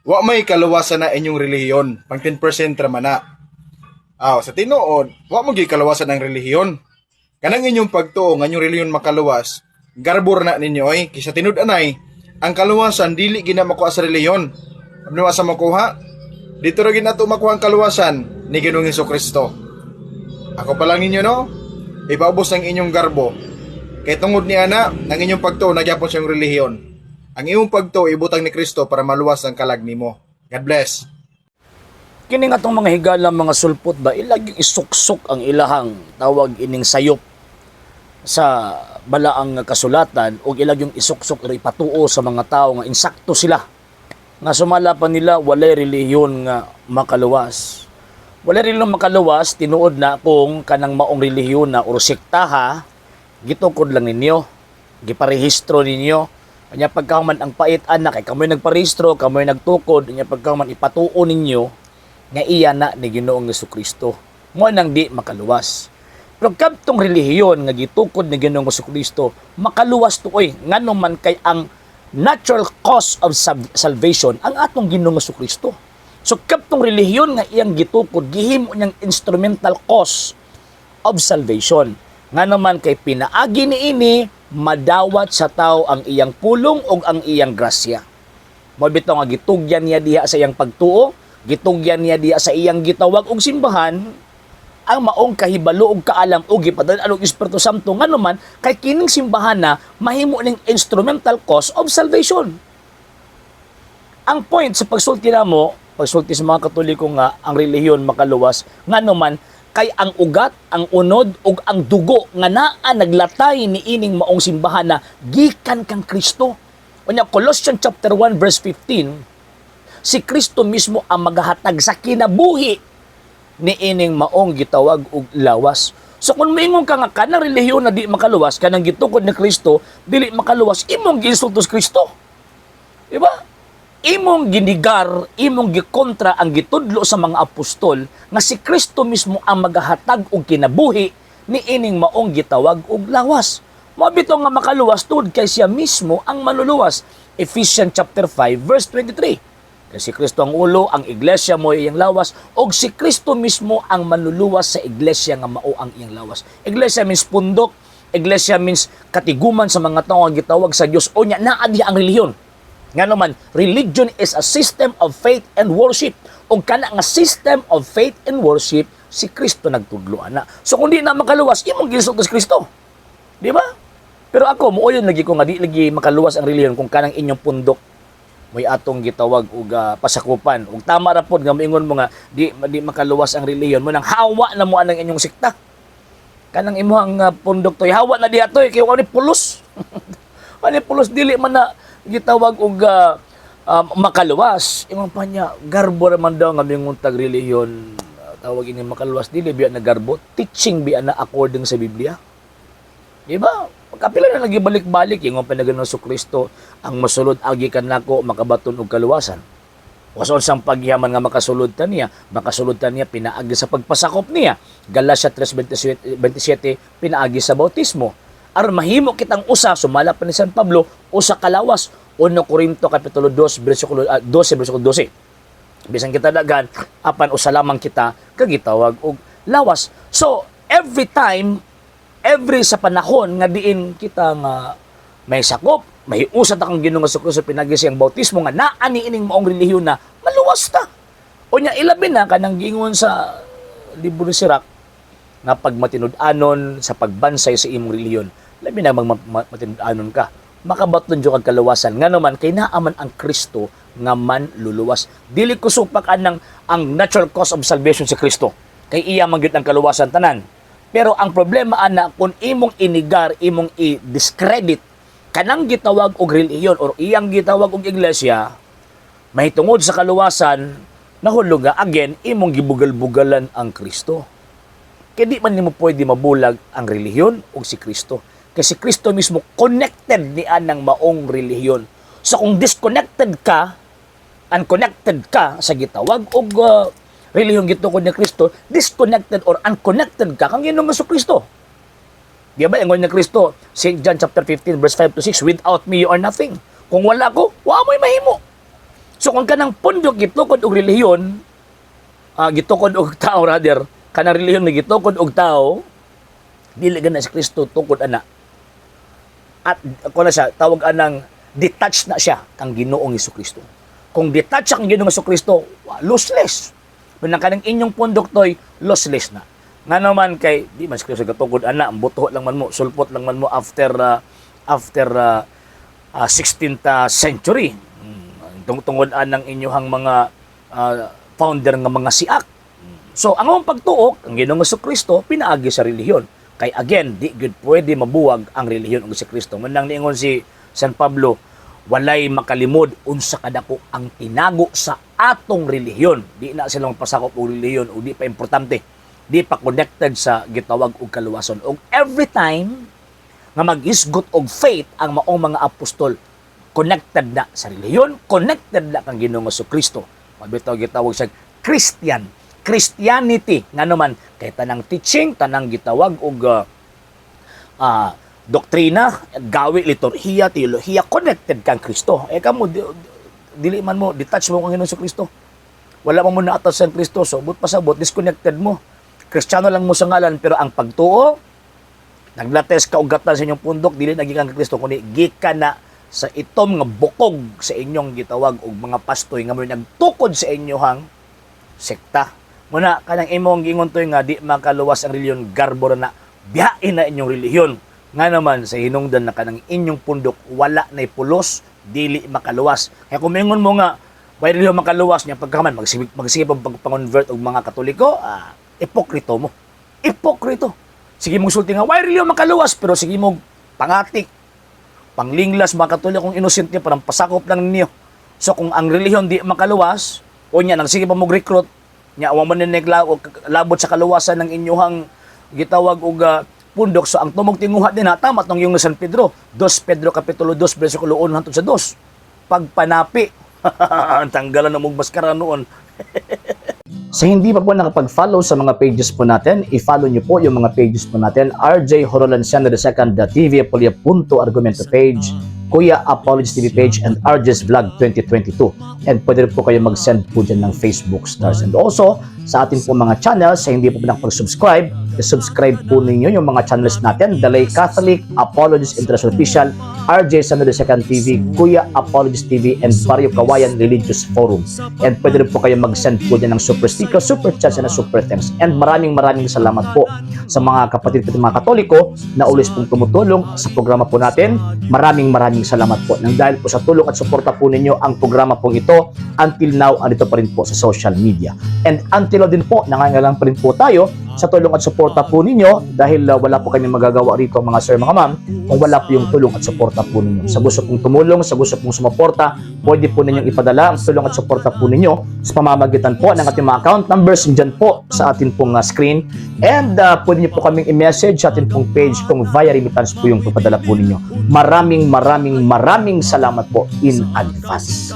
Wa may kaluwasan na inyong relihiyon, pang 10% ra man na. Aw, sa tinuod, wa mo gyud kaluwasan ang relihiyon. Kanang inyong pagtuo nga inyong relihiyon makaluwas, garbor na ninyo oy, kaysa tinud-anay, ang kaluwasan dili gina makuha sa relihiyon. Ano sa makuha? Dito ra gid nato makuha ang kaluwasan ni Ginoong Kristo. Ako pa lang ninyo, no? Ipaubos ang inyong garbo. Kay tungod ni ana, ang inyong pagtuo nagyapon siyang relihiyon. Ang imong pagtuo ibutang ni Kristo para maluwas ang kalag nimo. God bless. Kini nga atong mga higala, mga sulpot ba, ilaging isuksok ang ilahang tawag ining sayop sa balaang kasulatan o ilagyong isuksok or ipatuo sa mga tao nga insakto sila nga sumala pa nila walay relihiyon nga makaluwas. Walay relihiyon makaluwas, tinuod na, kung kanang maong relihiyon na or sektaha gitukod lang ninyo, giparehistro ninyo. Kanya pagkahuman ang pait anak kay kamoy nagparehistro, kamoy nagtukod, kanya pagkahuman ipatuo ninyo nga iya na ni Ginoong Kristo. Mo nang di makaluwas. Pero kadtong relihiyon nga gitukod ni Ginoong Kristo, makaluwas tuoy, ngano man kay ang natural cause of salvation ang atong Ginoong Kristo. So kadtong relihiyon nga iyang gitukod, gihimo niyang instrumental cause of salvation. Nga naman kay pinaagi niini madawat sa tao ang iyang pulong ug ang iyang grasya. Mao bitaw nga gitugyan niya diha sa iyang pagtuo, gitugyan niya diha sa iyang gitawag og simbahan, ang maong kahibalo og kaalam og gipadala og Espiritu Santo, ngano man kay kining simbahan na mahimo ning instrumental cause of salvation. Ang point sa pagsulti namo, pagsulti sa mga Katoliko nga ang relihiyon makaluwas, ngano man kay ang ugat, ang unod ug ang dugo nga naa naglatay ni ining maong simbahan na gikan kang Kristo. Unya Colossians chapter 1 verse 15, si Kristo mismo ang magahatag sa kinabuhi ni ining maong gitawag og lawas. So kung moingon ka nga kanang relihiyon na di makaluwas, kanang gitukod ni Kristo dili makaluwas, imong giinsulto si Kristo. Di ba? Imong ginigar, imong gikontra ang gitudlo sa mga apostol nga si Kristo mismo ang magahatag og kinabuhi ni ining maong gitawag og lawas. Mao bitaw nga makaluwas tungod kay siya mismo ang manluluwas. Ephesians chapter 5 verse 23. Kay si Kristo ang ulo, ang iglesia mo iyang lawas, og si Kristo mismo ang manluluwas sa iglesia nga mao ang iyang lawas. Iglesia means pundok, iglesia means katiguman sa mga tao nga gitawag sa Dios. Unya naa diha ang relihiyon. Nga naman, religion is a system of faith and worship. Og kana nga system of faith and worship, si Kristo nagtudlo ana. So kung di na makaluwas, imong giinsulto si Kristo. Di ba? Pero ako, muuyon lagi ko nga di lagi makaluwas ang relihiyon kung kanang inyong pundok may atong gitawag og pasakupan. Ug tama ra pod nga moingon mo nga di di makaluwas ang relihiyon mo nang hawa na mo anang inyong sekta. Kanang imuhang pundok toy hawa na diha toy kay wa ni pulos. Wa ni pulos, dili man na gitawag og makaluwas. Ingon pa niya, garbo ra man daw nga mingon tag relihiyon tawag ini makaluwas. Dili biya na garbo, teaching biya na according sa Biblia. Di ba? Pagkapila na lagi balik-balik, ingon pa na Ginoong Kristo, ang mosulod agi kanako makabaton og kaluwasan. O sa unsang pagyaman nga makasulod ta niya? Makasulod ta niya pinaagi sa pagpasakop niya. Galatia 3:27, 27, pinaagi sa bautismo. Aron mahimo kitang usa, sumala pa ni San Pablo, usa kalawas. 1 Corinto kapitulo 2 bersikulo 12 bersikulo 12. Bisan kita daghan, apan usa lamang kita kagitawag og lawas. So, every time, every sa panahon nga diin kita nga may sakop, may usa ta kang Ginoong Kristo pinagi siyang bautismo nga naa ni ining maong relihiyon na maluwas ta. Unya ilabi na kanang giingon sa libro ni Sirach nga pag matinud-anon sa pagbansay sa imong relihiyon, labi na magmatinud-anon ka, makabaton jud kag kaluwasan. Nga naman kay naa man ang Kristo nga manluluwas. Dili ko supak anang ang natural cause of salvation si Kristo. Kay iya man gyud ang kaluwasan tanan. Pero ang problema ana kung imong inigar, imong i-discredit kanang gitawag og relihiyon or iyang gitawag og iglesia mahitungod sa kaluwasan, nahulog nga again imong gibugal-bugalan ang Kristo. Kaya di man nimo pwede mabulag ang relihiyon o si Kristo. Kay si Kristo mismo connected ni anang maong relihiyon. So kung disconnected ka, unconnected ka sa gitawag og relihiyon gitukod ni Kristo, disconnected or unconnected ka kang Ginoong Kristo. Di ba ingon ni Kristo, St. John chapter 15 verse 5 to 6, "Without me you are nothing." Kung wala ko, wa mo'y mahimo. So kung kanang pundok gitukod og relihiyon, gitukod og tao rather, kanang relihiyon nga gitukod og tao, dili gana si Kristo tukod ana. At ako na siya, tawag anang detached na siya kang Ginoong Kristo. Kung detached siya kang Ginoong Kristo, lossless. Kung kanang inyong pundok toy, lossless na. Nga naman kay di man si Kristo gatukod ana, ang buto lang man mo, sulpot lang man mo after 16th century. Tungod anang inyong mga founder nga mga siak. So, ang among pagtuok, ang Ginoong Kristo pinaagi sa relihiyon. Kay again, di gyud pwede mabuwag ang relihiyon ug si Kristo. Manang niingon si San Pablo, walay makalimod unsa kadako ang tinago sa atong relihiyon. Di na sila magpasakop og relihiyon o di pa importante. Di pa connected sa gitawag og kaluwason. Og every time nga mag-isgot og faith ang maong mga apostol, connected na sa relihiyon, connected na kang Ginoong Kristo. Mabitaw gitawag siya Christian, Christianity. Nga naman kay tanang teaching, tanang gitawag og doktrina, gawi, liturhiya, teolohiya, connected kang Kristo. Eh kamo dili man mo detach mo kang Ginoong Kristo. Wala man mo naatas sa Kristo, so but pasabot disconnected mo. Kristiyano lang mo sa ngalan pero ang pagtuo naglates ka og gatan sa inyong pundok, dili na gikan kang Kristo kundi gikan na sa itom nga bukog sa inyong gitawag og mga pastoy nga mo nagtukod sa inyohang sekta. Muna kanang imong giingon toy nga di makaluwas ang relihiyon, garbo ra na, biyain na inyong relihiyon. Nga naman sa hinungdan na kanang inyong pundok wala nay pulos, dili makaluwas. Kaya kung mingon mo nga way relihiyon makaluwas niya pagkaman magsige magsige pag pag-convert og mga Katoliko, ipokrito mo. Ipokrito. Sige mong sulti nga way relihiyon makaluwas pero sige mo pangatik panglinglas mga Katoliko kung innocent niya parang pasakop lang ninyo. So kung ang relihiyon di makaluwas, o niya nang sige pa mo recruit, nya wa man ni labot sa kaluwasan ng inyuhang gitawag og pundok, so ang tumong tinguha din ha, tama tong yung San Pedro, 2 Pedro kapitulo 2 bersikulo 1 hangtod sa 2. Pagpanapi. Ang tanggalan ng mong maskara noon. Sa hindi pa po nakapag-follow sa mga pages po natin, i-follow nyo po yung mga pages po natin. RJ Horolanciano II, the TV Apolia Punto Argumento page, Kuya Apologies TV page, and RJ's Vlog 2022. And pwede rin po kayo mag-send po dyan ng Facebook stars. And also, sa ating po mga channels, sa hindi po nakapag-subscribe, i-subscribe po ninyo yung mga channels natin. Dalay Catholic, Apologies International Official, RJ Sano II TV, Kuya Apologies TV, and Barrio Kawayan Religious Forum. And pwede rin po kayo mag-send po dyan ng super sticker, super chats, and super thanks. And maraming maraming salamat po sa mga kapatid ko mga Katoliko na always pong tumutulong sa programa po natin. Maraming maraming salamat po. Nang dahil po sa tulong at suporta po ninyo ang programa pong ito, until now, andito pa rin po sa social media. And until now din po, nangangailangan pa rin po tayo sa tulong at suporta po ninyo dahil wala po kami magagawa rito, mga sir, mga ma'am, kung wala po yung tulong at suporta po ninyo. Sa gusto pong tumulong, sa gusto pong sumuporta, pwede po ninyong ipadala ang tulong at suporta po ninyo sa pamamagitan po ng ating mga account numbers dyan po sa atin pong screen. And pwede niyo po kaming i-message sa atin pong page kung via remittance po yung papadala po ninyo. Maraming maraming maraming salamat po in advance.